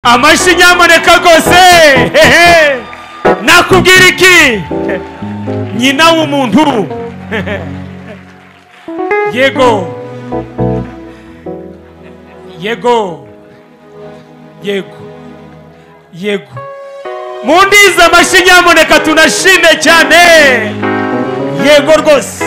Amashyi nyamuneka rwose. Nakubwira iki, nyina w'umuntu. Yego yego yego yego, mundiza amashyi nyamuneka, tunashime cyane. Yego rwose.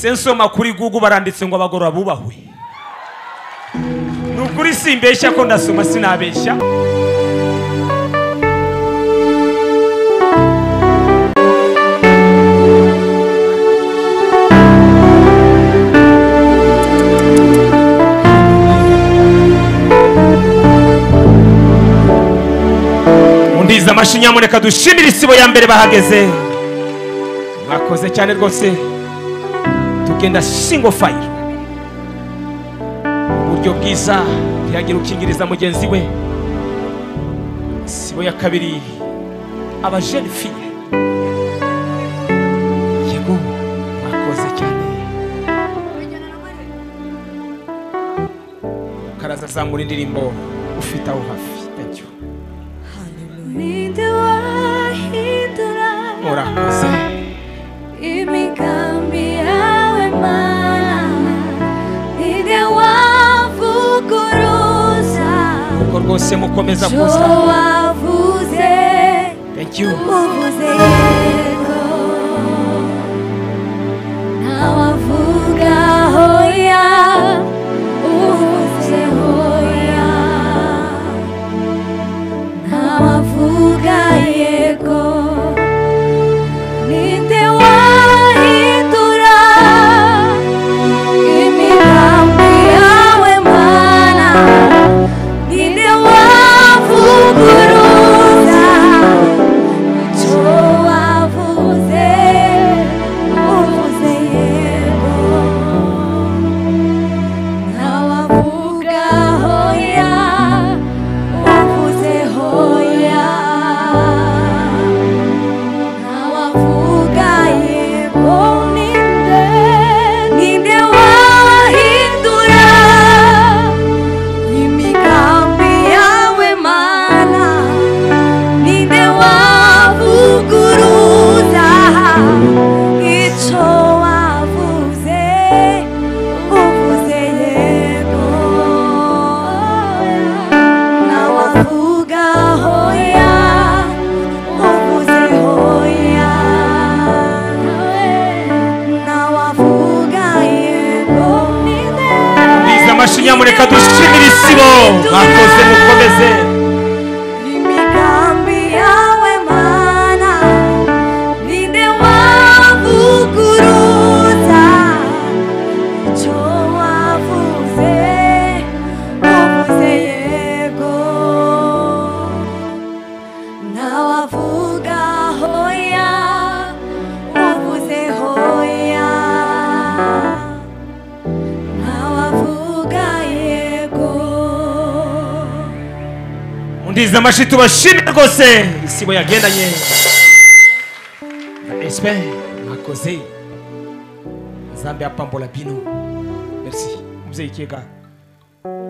Nsoma kuri Google baranditse ngo abagorora bubahwe. Nukuri simbeshya ko ndasoma sinabeshya. Mundiza amashyi nyamuneka, dushimire isibo ya mbere bahageze. Mwakoze cyane rwose. Tugenda single file uburyo bwiza, ntiyagira ukingiriza mugenzi we. Sibo ya kabiri, aba jeune fille. Yego, mwakoze cyane. Karaza zamura indirimbo ufite aho hafi. Thank you. Murakoze. Imigambi yawe Mana, ninde wavuguruza uko rwose mukomeza kuza. Wavuze. Thank you. Uvuze yego, ntawavuga hoya, uvuze hoya, ntawavuga yego. Ninde wahindura imigambi yawe Mana, ninde wavuguruza icyo wavuze, uvuze yego, ntawavuga hoya, uvuze hoya, ntawavuga yego. Ninde, ninde wahindura imigambi yawe Mana, ninde wavuguruza icyo wavuze, uvuze yego, ntawavuga hoya, uvuze hoya, ntawavuga yego. Ninde Mundiza amashyi nyamuneka, dushimire isibo. Mwakoze, mukomeze. Imigambi yawe Mana, ninde wavuguruza icyo wavuze, uvuze yego, ntawavuga hoya, uvuze hoya, ntawavuga yego. Mundiza amashyi tubashimire rwose. Isibo yagendanye na Espe, mwakoze. Nzambe apambola bino. Merci. Umubyeyi Kega,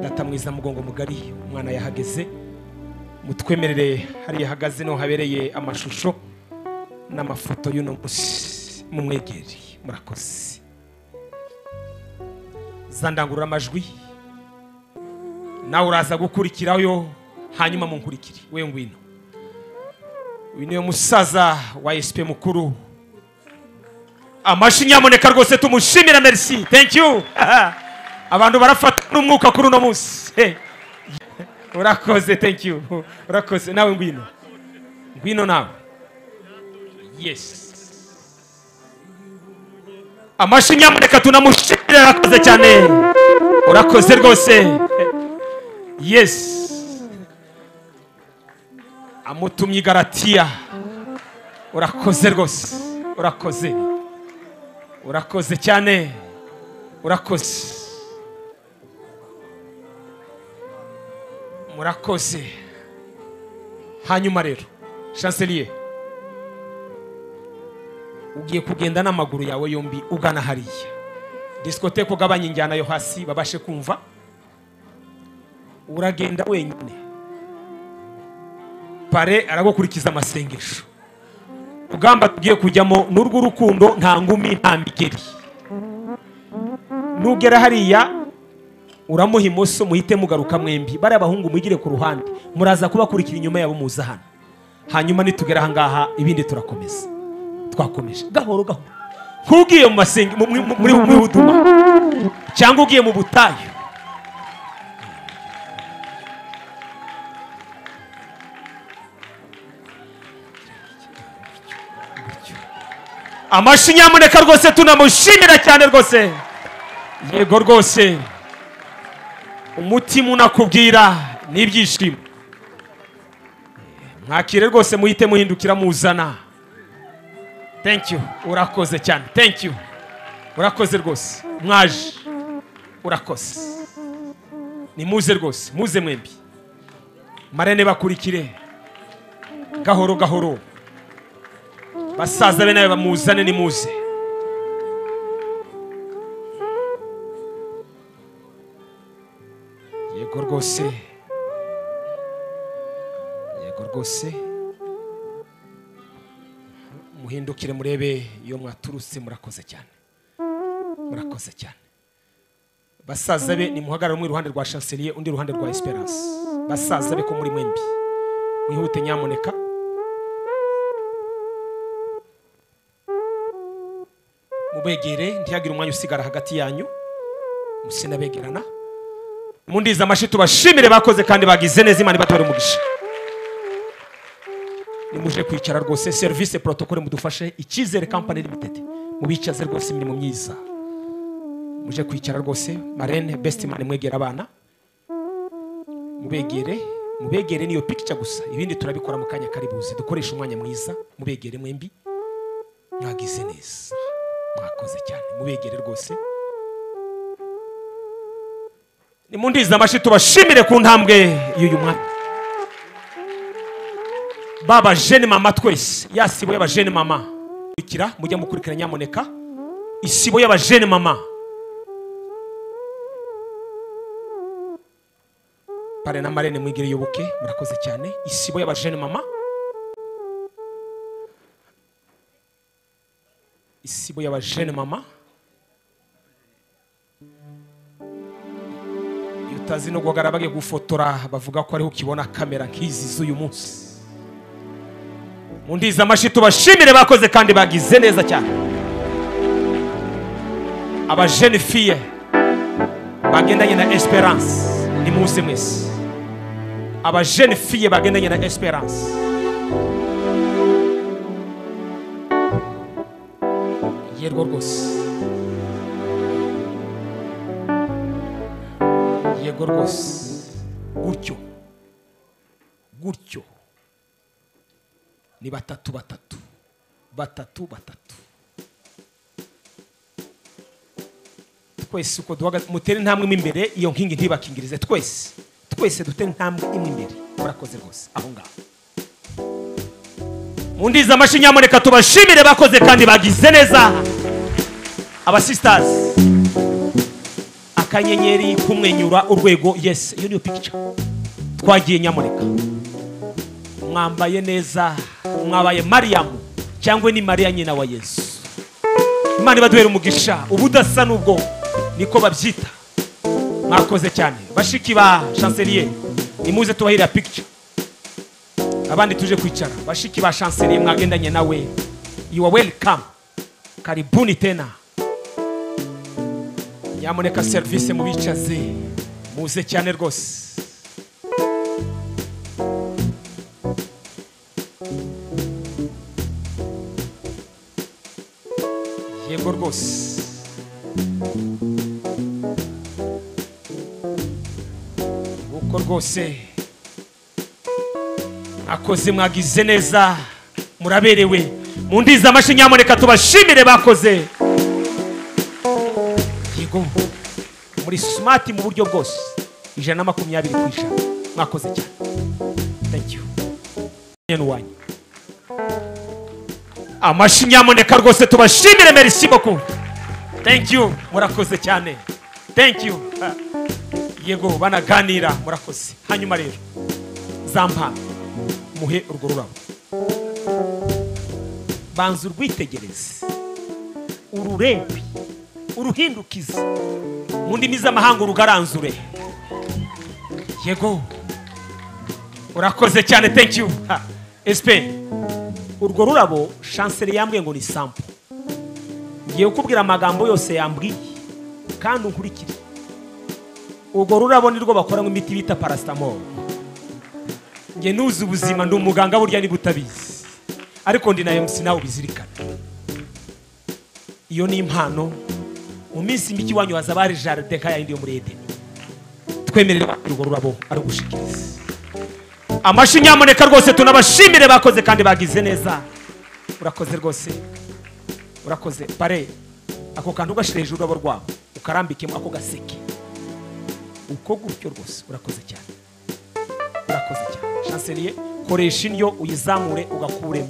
data mwiza, mugongo mugari, umwana yahageze. Mutwemerere hariya hagaze no habereye amashusho n'amafoto y'uno munsi, mumwegere. Murakoze. Zandangurura amajwi, nawe uraza gukurikirayo, hanyuma munkurikire. We ngwino. Uyu niwe musaza wa SP mukuru. Amashyi nyamuneka rwose, tumushimira. Merci, thank you. Abantu barafata n'umwuka kuri uno munsi. Urakoze, thank you. Urakoze. Nawe ngwino, ngwino nawe. Yes, amashyi nyamuneka tunamushimira. Urakoze cyane, urakoze rwose. Yes, amutumye i Galatiya. Urakoze rwose, urakoze, urakoze cyane, urakoze, murakoze. Hanyuma rero Chancelier, ugiye kugenda n'amaguru yawe yombi ugana hariya. Discothèque ugabanya injyana yo hasi babashe kumva. Uragenda wenyine. Pare aragukurikiza amasengesho. Ugamba tugiye kujyamo n'urw'urukundo, nta ngumi nta migeri. Nugera hariya uramuha imoso muhite mugaruka mwembi. Bari abahungu mugire ku ruhande, muraza kubakurikira inyuma yabo muza hano. Hanyuma nitugera ahangaha ibindi turakomeza. Twakomeje gahoro gahoro. Nkugiye mu masenge muri huduma cyangwa ugiye mu butayu. Amashi nyamuneka rwose tunamushimira cyane rwose. Yego rwose, umutima unakubwira n'ibyishimo. Mwakire rwose muhite muhindukira muzana. Thank you, urakoze cyane. Thank you, urakoze rwose. Mwaje, urakoze. Nimuze rwose, muze mwembi. Marene bakurikire gahoro gahoro. Basaza be nawe bamuzane, nimuze. Yego rwose, yego rwose. Muhindukire murebe iyo mwaturutse. Murakoze cyane, murakoze cyane. Basaza be nimuhagarare umwe iruhande rwa Chancelier, undi iruhande rwa Esperance. Basaza be ko muri mwembi mwihute nyamuneka. Mubegere, ntihagire umwanya usigara hagati yanyu, musinabegerana. Mundiza amashi tubashimire bakoze kandi bagize neza. Imana ibatore umugisha. Nimuje kwicara rwose. Service protocole mudufashe. Icyizere Company Limited mubicaze rwose, imirimo myiza. Muje kwicara rwose. Marene best man mwegera abana, mubegere, mubegere niyo picture gusa, ibindi turabikora mu kanya karibuze. Dukoresha umwanya mwiza, mubegere mwembi. Mwagize neza, mwakoze cyane, mubegere rwose. Nimundiza amashi tubashimire ku ntambwe y'uyu mwanya. Baba jeune mama twese, ya sibo y'aba jeune mama. Kurikira, mujya mukurikira nyamuneka. Isibo y'aba jeune mama. Pare na marene mwigire yobuke, murakoze cyane. Isibo y'aba jeune mama. Isibo y'aba jeune mama. Utazi no guhagarara bagiye gufotora bavuga ko ariho ukibona kamera nk'izi z'uyu munsi. Mundiza amashi tubashimire bakoze kandi bagize neza cyane. Aba jeune fille bagendanye na Esperance, nimuze mwese. Aba jeune fille bagendanye na Esperance. Yego rwose, yego rwose. Gutyo gutyo ni batatu batatu batatu batatu. Twese uko duhagaze mutere intambwe imwe imbere, iyo nkingi ntibakingirize. Twese twese dutere intambwe imwe imbere. Murakoze rwose aho ngaho. Mundiza amashi nyamuneka tubashimire bakoze kandi bagize neza. Aba sisters, akanyenyeri kumwenyura urwego. Yes, iyo niyo picture. Twagiye nyamuneka. Mwambaye neza, mwabaye Mariamu cyangwa ni Mariya nyina wa Yesu. Imana ibaduhere umugisha ubudasa n'ubwo niko babyita. Mwakoze cyane bashiki ba Chancelier, nimuze tubahira picture. Abandi tuje kwicara. Bashiki ba Chancelier mwagendanye nawe, you are welcome. Karibuni tena. Nyamuneka service mubicaze, muze cyane rwose. Yego rwose. Uko rwose akoze, mwagize neza, muraberewe. Mundiza amashi nyamuneka tubashimire bakoze. Yego, muri smart mu buryo bwose, 120%. Mwakoze cyane. Thank you. Wanyu. Amashyi nyamuneka rwose tubashimire. Merci beaucoup, thank you, murakoze cyane, thank you. Yego, banaganira, murakoze. Hanyuma rero za mpano, muhe urwo rurabo, banza urwitegereze, ururebe, uruhindukize mu ndimi z'amahanga, urugaranzure. Yego, urakoze cyane, thank you. SP, urwo rurabo chancelier yambwiye ngo ni sample. Ngiye kukubwira amagambo yose yambwiye kandi unkurikire. Urwo rurabo nirwo bakoramo imiti bita paracetamol. Nge nuzi ubuzima, ndi umuganga burya niba utabizi, ariko ndi na MC nawe ubizirikana. Iyo ni impano. Mu minsi mike iwanyu hazaba hari jardin nka yindi yo muri Edeni. Twemerere urwo rurabo ari ugushikiriza. Amashyi nyamuneka rwose tunabashimire, bakoze kandi bagize neza. Urakoze rwose, urakoze. Pare ako kantu ugashira hejuru ururabo rwabo, ukarambikemo ako gaseke uko gutyo rwose. Urakoze cyane, urakoze cyane. Chancelier, koresha indyo uyizamure ugakuremo.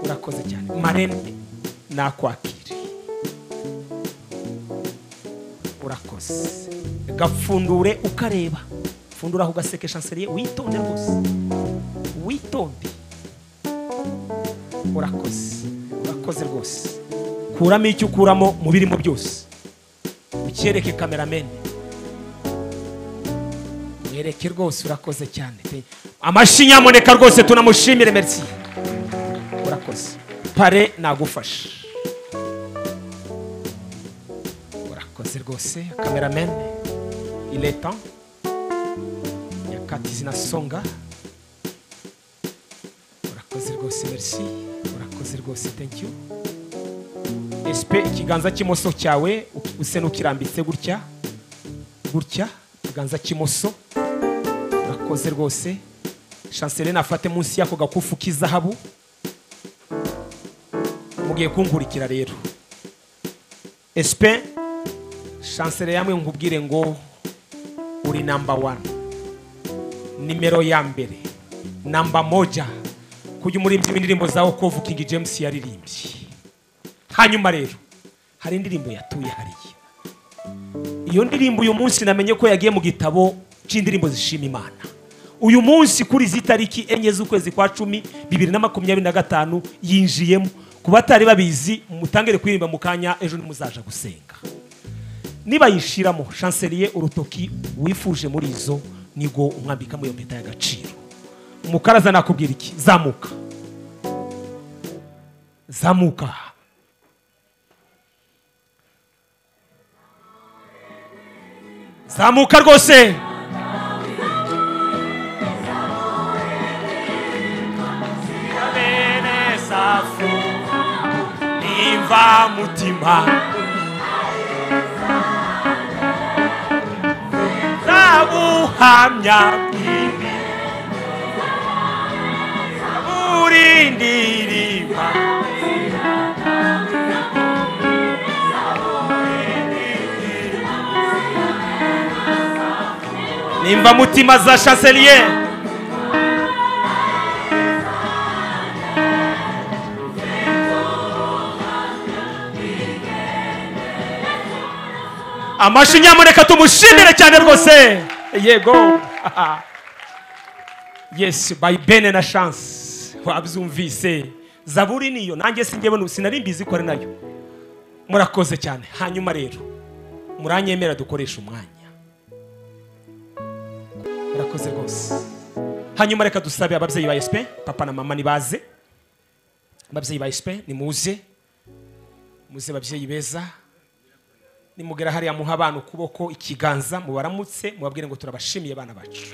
Urakoze cyane. Marene nakwakire, urakoze. Gapfundure ukareba, pfundura aho gaseke. Chancelier, witonde rwose, witonde. Urakoze, urakoze rwose. Kuramo icyo ukuramo mu birimo byose, ucyereke cameraman, mwereke rwose. Urakoze cyane. Amashyi nyamuneka rwose tunamushimire. Merci, urakoze. Pare nagufasha, urakoze rwose. Cameraman, il est temps, nyakati zinasonga. Urakoze rwose, merci, urakoze rwose, thank you. SP, ikiganza cy'imoso cyawe use n'ukirambitse gutya gutya, ikiganza cy'imoso. Urakoze rwose. Chancelier nafate munsi y'ako gakufu k'izahabu. Mugiye kunkurikira rero. SP, chancelier yamwe nkubwire ngo uri number 1, nimero ya mbere, namba moja, kujya umurimbyi w'indirimbo zawo Kovu King James yaririmbye. Hanyuma rero hari indirimbo yatuye hariya. Iyo ndirimbo uyu munsi namenye ko yagiye mu gitabo c'indirimbo zishima Imana. Uyu munsi kuri izi tariki 4 z'ukwezi kwa 10 2025 yinjiyemo. Ku batari babizi mutangire kuririmba mu kanya, ejo ntimuzaja gusenga. Niba yishiramo, chancelier, urutoki wifuje muri izo nigo umwambika mu mpeta y'agaciro. Umukaraza nakubwira iki? Zamuka, zamuka. Zamuka rwose. Bene safu nimva mutima zabuhamya burindirima. Nimba mutima za chancelier. Amashyi nyamuneka tumushimire cyane rwose. Yego. Yes, by bene na chance. Wabyumvise. Zaburi niyo nanjye sinjye sinari mbizi ko ari nayo. Murakoze cyane. Hanyuma rero muranyemera dukoresha umwanya. Murakoze rwose. Hanyuma reka dusabe ababyeyi ba SP, papa na mama nibaze. Ababyeyi ba SP nimuze. Muze babyeyi beza. Nimugera hariya muha abana ukuboko, ikiganza, mubaramutse, mubabwire ngo turabashimiye bana bacu.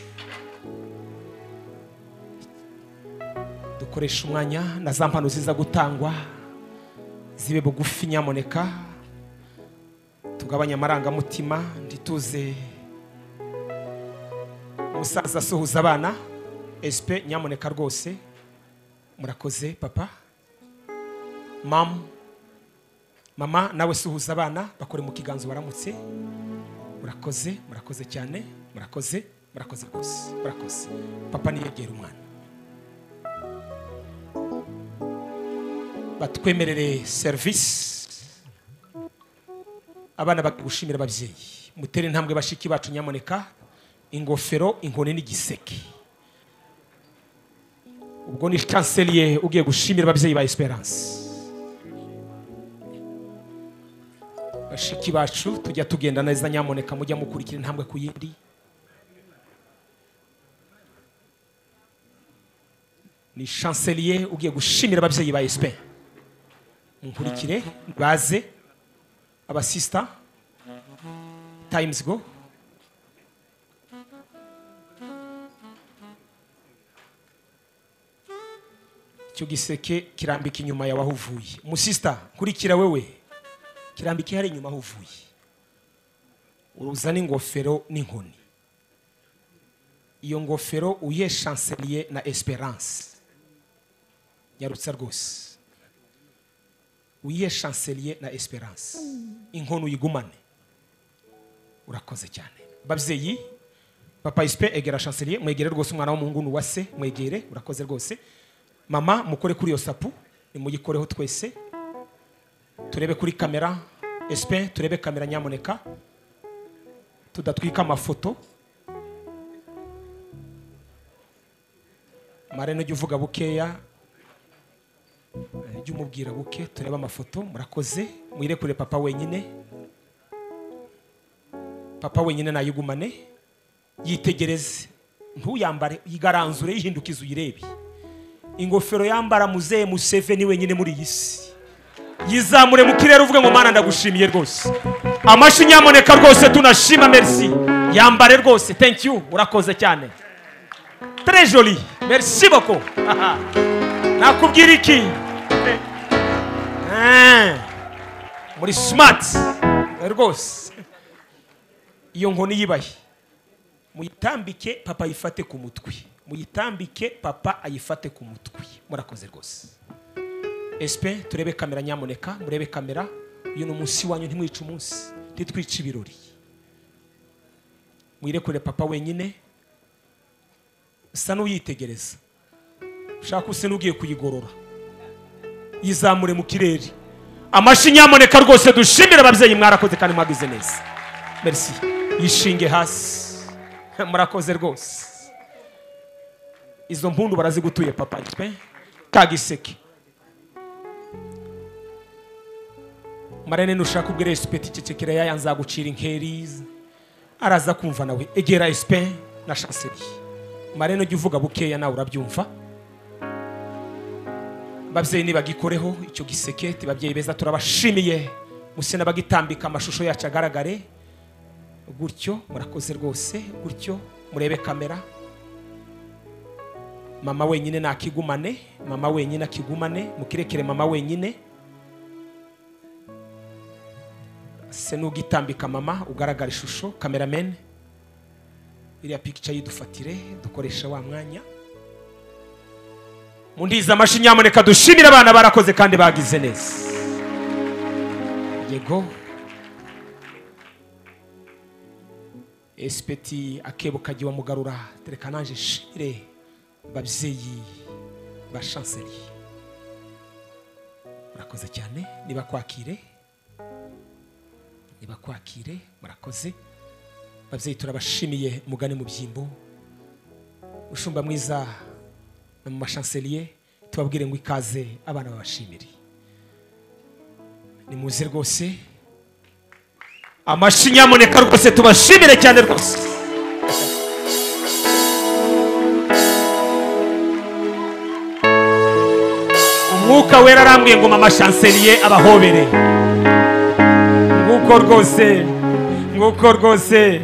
Dukoresha umwanya na za mpano ziza gutangwa zibe bugufi nyamuneka, tugabanya amarangamutima, ndituze umusaza asuhuza abana. SP nyamuneka rwose, murakoze papa. Mama nawe suhuza abana, bakore mu kiganza baramutse. Murakoze, murakoze cyane, murakoze, murakoze rwose, murakoze. Papa niyegera umwana. Batwemerere service. Abana bagushimira ababyeyi. Mutere intambwe bashiki bacu nyamuneka, ingofero, inkoni n'igiseke. Ubwo ni chancelier ugiye gushimira ababyeyi ba Esperance. Bashiki bacu tujya tugenda neza nyamuneka, mujya mukurikira intambwe ku yindi. Ni chancelier ugiye gushimira ababyeyi ba Esperance. Munkurikire baze abasista times go. Icyo giseke kirambika inyuma yawe aho uvuye. Umusista kurikira wewe, kirambike hari inyuma aho uvuye. Uruzana ingofero n'inkoni. Iyo ngofero uye chancelier na Esperance. Nyarutsa rwose. Uye chancelier na Esperance. Inkoni uyigumane. Urakoze cyane. Babyeyi, papa Espe egera chancelier, mwegere rwose umwana w'umuhungu n'uwase, mwegere, urakoze rwose. Mama mukore kuri iyo sapu, nimugikoreho twese. Turebe kuri kamera, Espe turebe kamera nyamuneka. Tudatwika amafoto. Marene ujye uvuga bukeya, ujye umubwira buke, turebe amafoto. Murakoze, mwirekure papa wenyine. Papa wenyine nayigumane, yitegereze, ntuyambare, yigaranzure, yihindukize uyirebe. Ingofero yambara muzeye Museveni wenyine muri iyi si. Yizamure mu kirere uvuge ngo Mana ndagushimiye rwose. Amashi nyamuneka rwose tunashima, merci. Yambare rwose, thank you, urakoze cyane. Très joli, merci beaucoup. Nakubwira iki? Muri smart rwose. Iyo nkoni yibaye, muyitambike papa ayifate ku mutwe. Muyitambike papa ayifate ku mutwe. Murakoze rwose. Espe turebe kamera nyamuneka, murebe kamera. Uyu ni umunsi wanyu, ntimwice umunsi, ntitwice ibirori. Mwirekure papa wenyine. Sa n'uyitegereza, ushaka use n'ugiye kuyigorora, yizamure mu kirere. Amashi nyamuneka rwose dushimire ababyeyi, mwarakoze kandi mwagize neza. Merci. Yishinge hasi. Murakoze rwose. Izo mpundu barazigutuye papa Espe. Kagiseke. Marene nushaka ubwire Espe ticecekera yaya nzagucira inkeri. Araza kumva nawe. Egera Espe na chancelier. Marene ujye uvuga bukeya nawe urabyumva. Babyeyi nibagikoreho icyo giseke, babyeyi beza turabashimiye. Muse nabagitambika amashusho yacu agaragare. Gutyo murakoze rwose, gutyo murebe kamera. Mama wenyine nakigumane, mama wenyine akigumane, mukirekere mama wenyine. Se nugitambika mama ugaragara ishusho, cameraman iriya picture yidufatire dukoresha wa mwanya. Mundiza amashi nyamuneka dushimira abana barakoze kandi bagize neza. Yego. Espeti akebo kagiwa mugarura, tereka nanje shire babyeyi ba chancelier. Murakoze cyane, nibakwakire. Nibakwakire, murakoze. Babyeyi turabashimiye, mugane mu byimbo. Ushumba mwiza na mu chancelier tubabwire ngo ikaze abana babashimire. Nimuze rwose. Amashi nyamuneka rwose tubashimire cyane rwose. Umwuka wera arambwiye ngo mama chancelier abahobere. Nguko rwose, nguko rwose.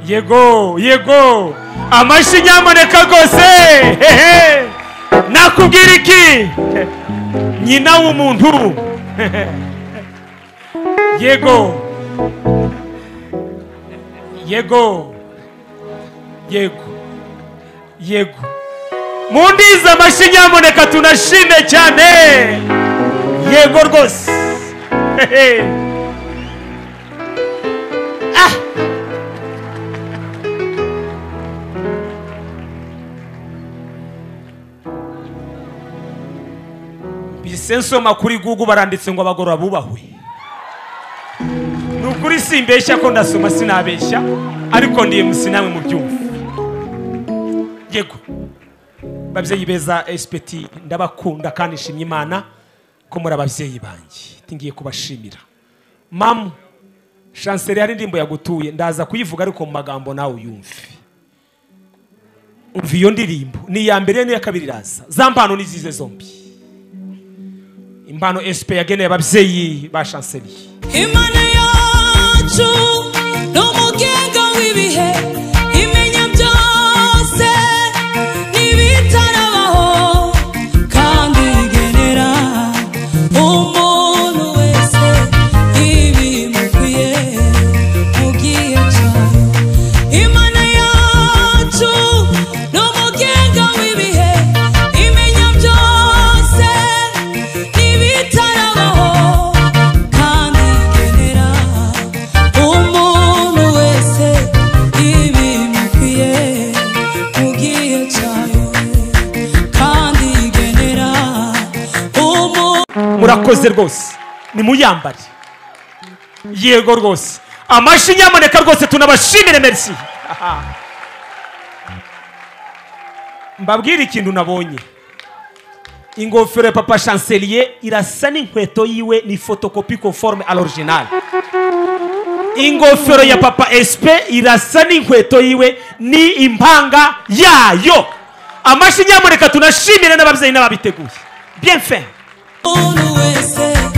Yego, yego. Amashi nyamuneka rwose. Hehe. Nakubwira iki? Nyina w'umuntu. Yego. Yego. Yego. Yego. Mundiza amashi nyamuneka tunashime cyane. Yego rwose. Ah. Nsoma kuri Google baranditse ngo abagorora bubahwe. Nukuri simbeshya ko ndasoma sinabeshya, ariko ndiye musinamwe mu byumva. Yego. Babyeyi beza SPT ndabakunda kandi nshimye Imana ko muri ababyeyi banjye. Tingiye kubashimira. Mamu Chancelier hari indirimbo yagutuye ndaza kuyivuga ariko mu magambo nawe uyumve. Umva iyo ndirimbo ni iya mbere n'iya kabiri iraza. Za mpano ni zize zombi. Impano SP yageneye ababyeyi ba Chancelier. Imana yacu n'umugenga w'ibihe imenya byose n'ibitarabaho kandi igenera umuntu wese ibimukwiye mu gihe cyayo. Imana yacu n'umugenga w'ibihe imenya byose n'ibitarabaho kandi igenera umuntu wese ibimukwiye mu gihe cyayo kandi igenera umuntu. Murakoze rwose, nimuyambare. Yego rwose, amashyi nyamuneka rwose tunabashimire. Merci. Mbabwire ikintu nabonye. Ingofero ya papa Chancelier irasa n'inkweto yiwe, ni photocopie conforme à l'original. Ingofero ya papa SP irasa n'inkweto yiwe, ni impanga yayo. Amashyi nyamuneka tunashimire n'ababyeyi n'ababiteguye. Bien fait. Umuntu wese.